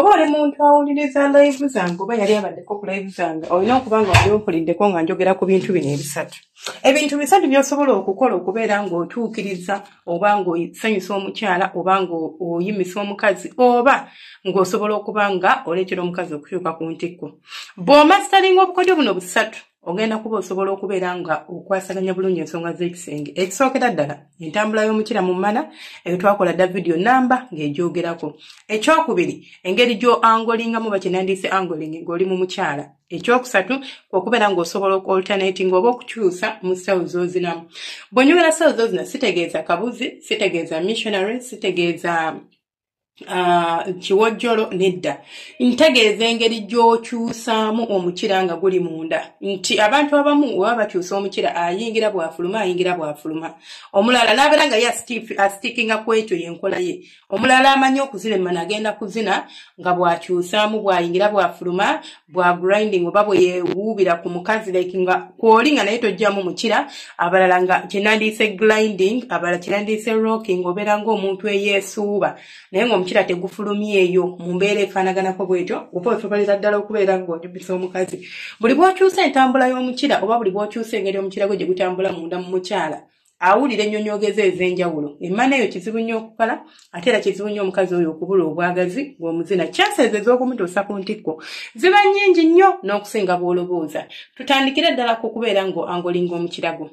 Bw'oba oli muntu awuliriza live zange oba yali abaddeko ku live zange, olina okuba nga wali ompuliddeko nga njogera ku bintu bino ebisatu. Ebintu bisatu by'osobola okukola okubeera ng'otuukiriza oba ng'osanyusa omukyala oba ng'oyimisa omukazi oba ng'osobola okuba nga oleetera omukazi okutuuka ku ntikko. Bw'omasteringa obukodyo buno busatu, ogenda kuba osobola okubeera nga okwasaganya bulungi ensonga z'ekisenge. Ekisookera ddala, entambula y'omukira mu mmana, eyo twakola dda vidiyo namba ng'egyogerako. Ekyokubiri, engeri gy'oangolingamu, bakyenandiise angoling, ng'oli mu mukyala. Ekyokusatu, kw'okubeera ng'osobola okualternating oba okukyusa mu style z'ozinamu. Bwe njogera style z'ozina, sitegeeza kabuzi, sitegeeza missionary, sitegeeza kiwojjolo, nedda. Ntegeeza engeri gy'okyusaamu omukira nga guli munda, nti abantu abamu weba bakyusa omukira, ayingira bw'afuluma, ayingira bw'afuluma. Omulala n'abeera nga ye astickinga ku ekyo, y'enkola ye. Omulala amanyi okuzina emmana, agenda kuzina nga bw'akyusaamu, bw'ayingira, bw'afuluma, bwa grinding oba bwe yeewuubira ku mukazi, like nga kwoli nga naye tojjamu mukira. Abalala nga kyenandiise grinding, abalala kyenandiise rocking, obeera ng'omuntu eyeesuuba naye ng'omukira tegufulumyeeyo. Mu mbeera efaanaganako bwetyo, oba osobolera ddala okubeera ng'onyumisa omukazi. Buli bw'okyusa entambula y'omukira oba buli bw'okyusa engeri omukira gwe gye gutambula munda mu mukyala, awulira ennyonyogezo ez'enjawulo. Emmana eyo kizibu nnyo okukala, ate era kizibu nnyo omukazi oyo okubula obwagazi ng'omuzina. Chances ez'okumutuusa ku ntikko ziba nnyingi nnyo n'okusinga bw'olowooza. Tutandikire ddala ku kubeera ng'oangolinga omukira gwo.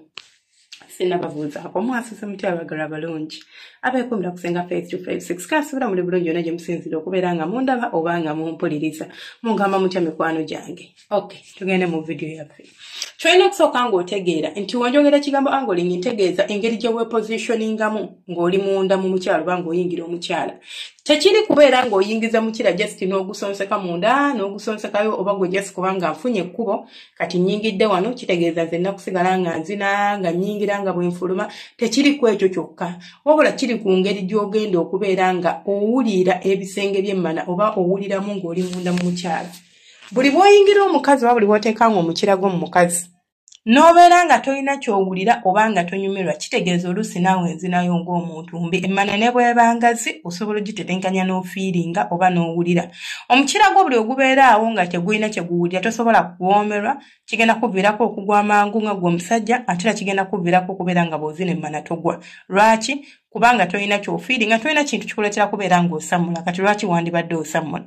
Sinnababuuzaako, mwasuze mutya, abagalwa abalungi abeekuumira kusenga Face 256? Kansuubira muli bulungi yonna gye musinzira okubeera nga mundaba oba nga mumpuliriza. Mungamba mutya, mikwano gyange? Okay, tugende mu vidiyo yaffe. Kyolina okusooka ng'otegeera nti wonjogera ekigambo angoling, ntegeeza engeri gye wepositioningamu ng'oli munda mu mukyala oba ng'oyingira omukyala. Tekiri kubeera ng'oyingiza mukira just n'ogusonseka munda n'ogusonsekayo, oba gwe just kubanga nfunye ekkubo kati nnyingidde wano, kitegeeza nze nnakusigala nga nzina, nga nnyingira, nga bwe nfuluma. Tekiri ku ekyo kyokka, wabula kiri ku ngeri gy'ogenda okubeera nga owulira ebisenge by'emmana oba owuliramu ng'oli munda mu mukyala. Buli bw'oyingira omukazi oba buli bw'oteekanga omukira gwo mu mukazi n'obeera nga tolina ky'owulira oba nga tonyumirwa, kitegeeza oluusi naawe enzinayo ng'omuntu mbi. Emmana ne bw'ebangazi, osobola ogitetenkanya n'ofeelinga oba n'owulira. Omukira gwo buli ogubeera awo nga tegulina kye guwulira, tosobola kuwoomerwa, kigenda kuviirako okugwa amangu nga gwe omusajja, ate era kigenda kuviirako okubeera nga bw'ozina emmana togwa. Lwaki? Kubanga tolina ky'ofeelinga, tolina kintu kikuleetera kubeera ng'osammula. Kati lwaki wandibadde osammula?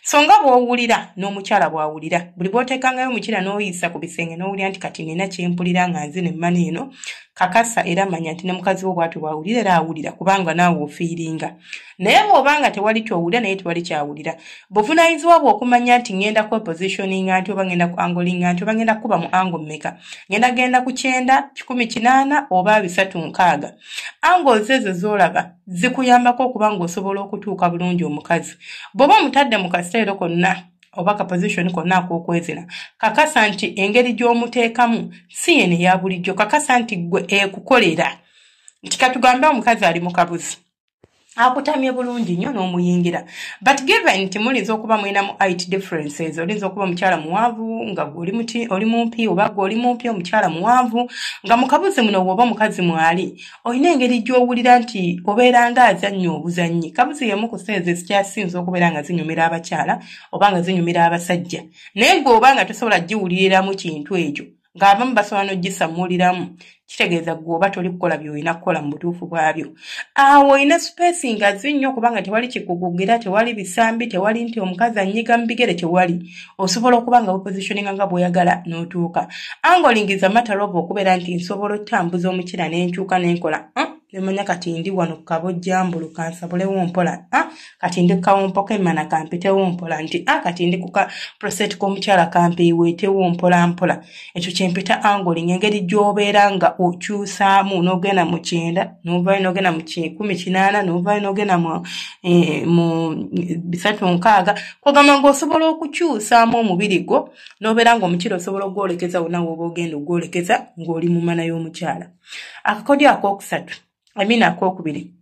So nga bw'owulira n'omukyala bw'awulira. Buli bw'oteekangayo omukira n'oyisa ku bisenge n'owulira nti kati nina kyempulira nga nzina emmana eno, kakasa era manya nti ne mukazi wo bw'atyo bw'awulira, era awulira, kubanga naawe ofeelinga. Naye bw'oba nga tewali ky'owulira naye tewali kyawulira, buvunaanyizibwa bwe okumanya nti ŋŋenda kwepositioninga nti oba ŋŋenda ku angolinga nti oba ŋŋenda kukuba mu angle mmeka, ŋŋenda genda ku 90, 180 oba 360. Angles ezo z'olaba zikuyambako okuba ng'osobola okutuuka bulungi omukazi. Bw'oba omutadde mu kasiteero konna oba ka position konna ak'okwezina, kakasa nti engeri gy'omuteekamu si yeno eya bulijjo. Kakasa nti ggwe ekukolera, nti katugambe omukazi ali mu kabuzi, akutamye bulungi nnyo n'omuyingira, but given nti mulinza okuba mulinamu height differences, olinza okuba omukyala muwanvu nga gwe oli mumpi, oba gwe oli mumpi, omukyala muwanvu, nga mu kabuzi muno bw'oba omukazi mwali, olina engeri gy'owulira nti obeera nga azannya obuzannyi. Kabuzi yemu ku seezi ezikyasinza okubeera nga zinyumira abakyala oba nga zinyumira abasajja, naye gwe oba nga tosobola giwuliriramu kintu ekyo, ng'abamu basobola n'ogisammuliramu, kitegeeza gwe oba toli kukola by'olina kukola mu butuufu bwabyo. Awo olina space ngazi nnyo, kubanga tewali kikugugira, tewali bisambi, tewali nti omukazi anyiga mu bigere, tewali. Osobola okuba nga wepositioninga nga bw'oyagala n'otuuka. Angoling is a matter of okubeera nti nsobola otambuza omukira n'enkyuka n'enkola, nemanya kati ndi wano ku kabojjambulu, kansabulewo mpola, kati ndi kukawompo k'emmana, kampitewo mpola, nti kati ndi ku ka prostate k'omukyala, kampeeweetewo mpola mpola. Ekyo kyempita angoling, engeri gy'obeera nga okyusaamu n'ogenda mu 90, n'ovaayo n'ogenda mu 180, n'ovaayo n'ogenda mu 360. Kwogamba ng'osobola okukyusaamu omubiri gwo n'obeera ng'omukira osobola ogwolekeza wonna w'oba ogenda ogwolekeza ng'oli mu mana y'omukyala. Akakodyo akookusatu, I mean akookubiri,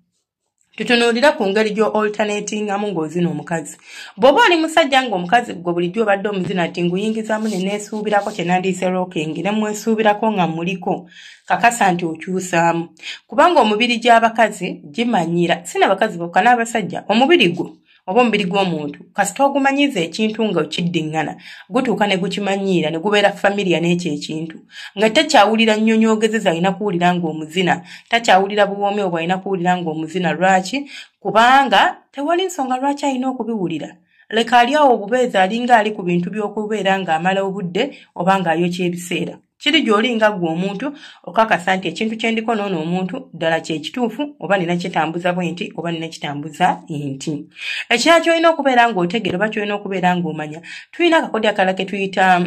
tutunuulira ku ngeri gy'o alternatingamu ng'ozina omukazi. Bw'oba oli musajja ng'omukazi gwe bulijjo obadde omuzina nti nguyingizaamu ne neesuubirako, kye nandiise rocking, ne mwesuubirako nga muliko, kakasa nti okyusaamu, kubanga omubiri gy'abakazi gimanyira, si nabakazi bokka, n'abasajja. Omubiri gwo Oba omubiri gw'omuntu kasita ogumanyiza ekintu nga okiddiŋŋana, gutuuka ne gukimanyiira ne gubeera familia n'ekyo ekintu, nga takyawulira nnyonyoogezeza alina kuwulira ng'omuzina, takyawulira buwoomi obwo alina kuwulira ng'omuzina. Lwaki? Kubanga tewali nsonga lwaki alina okubiwulira. Leka ali awo obubeezi alinga ali ku bintu by'okubeera ng'amala obudde oba ng'ayokya ebiseera. Kiri gy'oli nga ggwe omuntu okakasa nti ekintu kye ndiko n'ono omuntu ddala kye kituufu, oba nina kitambuza bwe nti oba nina kitambuza nti. Ekirala ky'olina okubeera ng'otegeera oba ky'olina okubeera ng'omanya, tulina akakodyo akalala ke tuyita,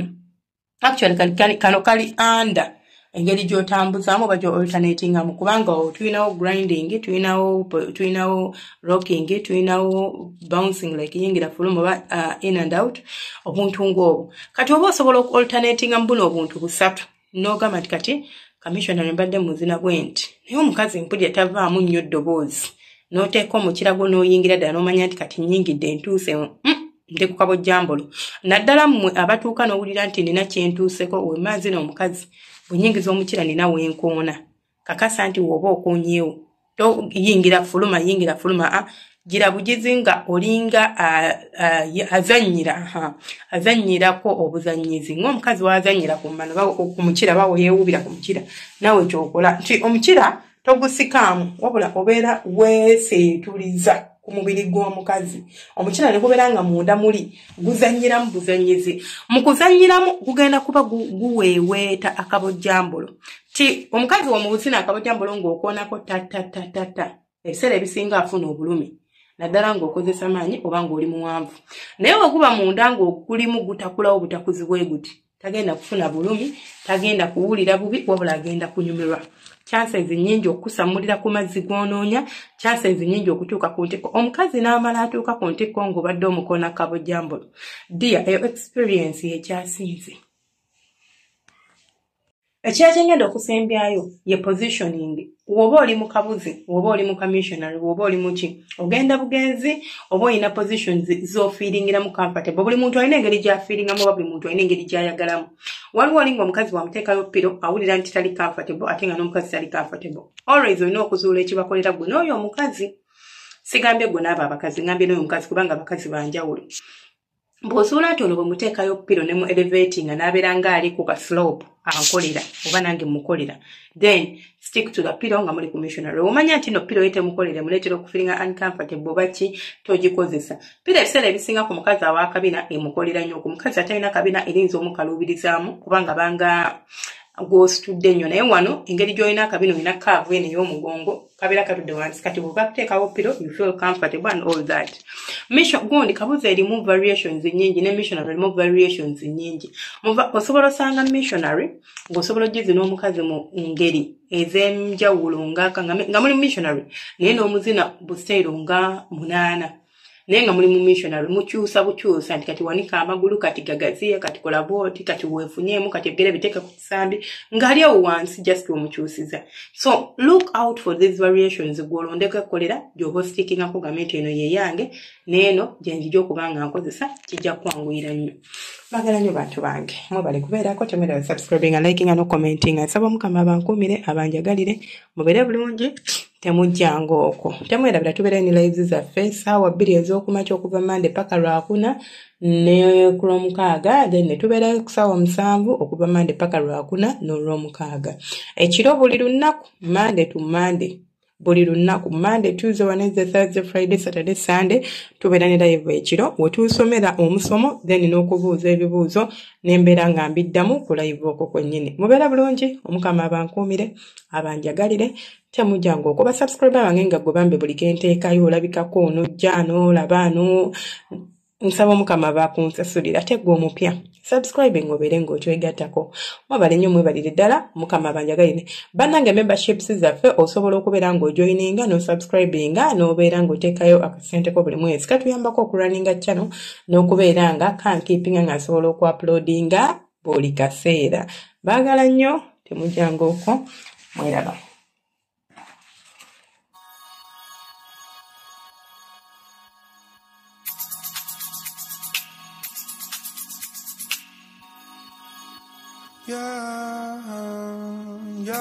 actually kano kali under engeri gy'otambuzaamu oba gy'alternatingamu, kubanga tulinawo grinding, tulinawo rocking, tulinawo bouncing like yingira fuluma oba in and out, obuntu ng'obwo. Kati oba osobola alternatinga mu buno obuntu busatu, n'ogamba nti kati commissioner mbadde muzina bwe nti, naye omukazi mpulira tavaamu nnyo ddoboozi, n'oteeka omukira gwo n'oyingira ddala n'omanya nti kati nnyingidde ntuuse ndi ku kabojjambolo. Naddala mmwe abatuuka n'owulira nti nina kye ntuuseko, wemma nzina omukazi bwe nnyingiza omukira nina wenkoona, kakasa nti w'oba okoonyeewo toyingira fuluma, yingira fuluma, gira bugizi nga olinga azannyirako obuzannyizi ng'omukazi w'azannyira ku mmano ku mukira, bawo yeewuubira ku mukira, naawe ky'okola nti omukira togusikaamu, wabula obeera weeseetuliza ku mubiri gw'omukazi. Omukira ne gubeera nga munda muli guzannyiramu buzannyizi. Mu kuzannyiramu gugenda kuba guweeweeta akabojjambolo. Ti omukazi w'omubuzina akabojjambolo ng'okoonako ta ta ta ta ta, ebiseera ebisinga afuna obulumi, naddala ng'okozesa maanyi oba ng'oli muwanvu. Naye bwe guba munda ng'ogulimu gutakulawo butakuzi bwe guti, tagenda kufuna bulumi, tagenda kuwulira bubi, wabula agenda kunyumirwa. Chances nnyingi okusamulira ku mazzi g'onoonya, chances nnyingi okutuuka ku ntikko. Omukazi n'amala atuuka ku ntikko ng'obadde omukoona kabojjambolo. Dear, eyo experience ekyasinze. Ekirala kye ngenda okusembyayo ye positioning. Bw'oba oli mu kabuzi, bw'oba oli mu commissionary, bw'oba oli mu ki, ogenda bugenzi oba olina positions z'ofeelingiramu comfortable. Buli muntu alina engeri gy'afeelingamu oba buli muntu alina engeri gy'ayagalamu. Waliwo oli ng'omukazi bw'amuteekayo pillow awulira nti tali comfortable, ate nga n'omukazi tali comfortable. Always olina okuzuula ekibakolera ggwe n'oyo omukazi. Sigambye ggwe n'abo abakazi, ngambye n'oyo omukazi, kubanga abakazi ba njawulo. Bw'ozuula nti ono bwe muteekayo pillow ne mu elevating n'abeera ng'ali ku ka slope ankolera oba nange mukolera, then stick to the pillow nga muli ku missionary. Omanya nti no pillow ye temukolera, emuleetera okufeelinga uncomfortable oba ki, togikozesa. Pillow ebiseera ebisinga ku mukazi aw'akabina emukolera nnyo, ku mukazi atalina kabina erinza omukaluubirizaamu kubanga banga gw'ositudde nnyo. Naye wano engeri gy'olina akabina, olina curve eno ey'omugongo, kabeera katudde wansi, kati bw'oba kuteekawo pillow you feel comfortable and all that. Mission gundi kabuzi erimu variations nnyingi ne missionary erimu variations nnyingi. Osobola osanga missionary ng'osobola ogizina omukazi mu ngeri ez'enjawulo nga muli missionary, naye n'omuzina busitayiro nga 8, naye nga muli mu missionary mukyusa bukyusa nti kati wanika amagulu, kati gagaziya, kati kola bw'oti, kati weefunyeemu, kati ebigere biteeke ku kisambi, ng'ali awo wansi just omukyusiza. So look out for these variations, gw'olondeko ekkolera gy'oba ositiikingako, gambe nti eno ye yange n'eno gye njija okuba nga nkozesa, kijja kwanguyira nnyo. Baagala nnyo bantu bange, mwebale kubeerako, temweraba subscribinga, likinga no commentinga. Nsaba Omukama abankuumire, abanjagalire, mubeere bulungi, temujjanga okwo. Temwerabira tubeera ne lives zaffe ssaawa 2 ez'okumakya okuva Mande paka Lwakuna ne ku Lwomukaaga, then ne tubeera ku ssaawa 7 okuva Mande paka Lwakuna n'Olwomukaaga. Ekiro buli lunaku, Monday to Monday, buli lunaku, Monday, Tuesday, Wednesday, Thursday, Friday, Saturday, Sunday, tubeera ne live ekiro we tusomera omusomo, then n'okubuuza ebibuuzo n'embeera nga mbiddamu ku live okwo kwennyini. Mubeera bulungi, Omukama abankuumire, abanjagalire, temujjanga okwo. Basubscriber bange nga gwe bambe buli kenteekayo olabikako onojja n'olaba no nsaba Omukama bakunsasulira, ate gwe omupya subscribing obeere ng'otwegattako. Mwebale nnyo, mwebalire ddala, Omukama abanjagalire. Bannange, memberships zaffe osobola okubeera ng'ojoininga n'osubscribinga n'obeera ng'oteekayo akasente ko buli mwezi, katuyambako okurunninga channel n'okubeera nga kankeepinga nga nsobola okuuploadinga buli kaseera. Baagala nnyo, temujjanga okwo, mweraba. Yeah, yeah.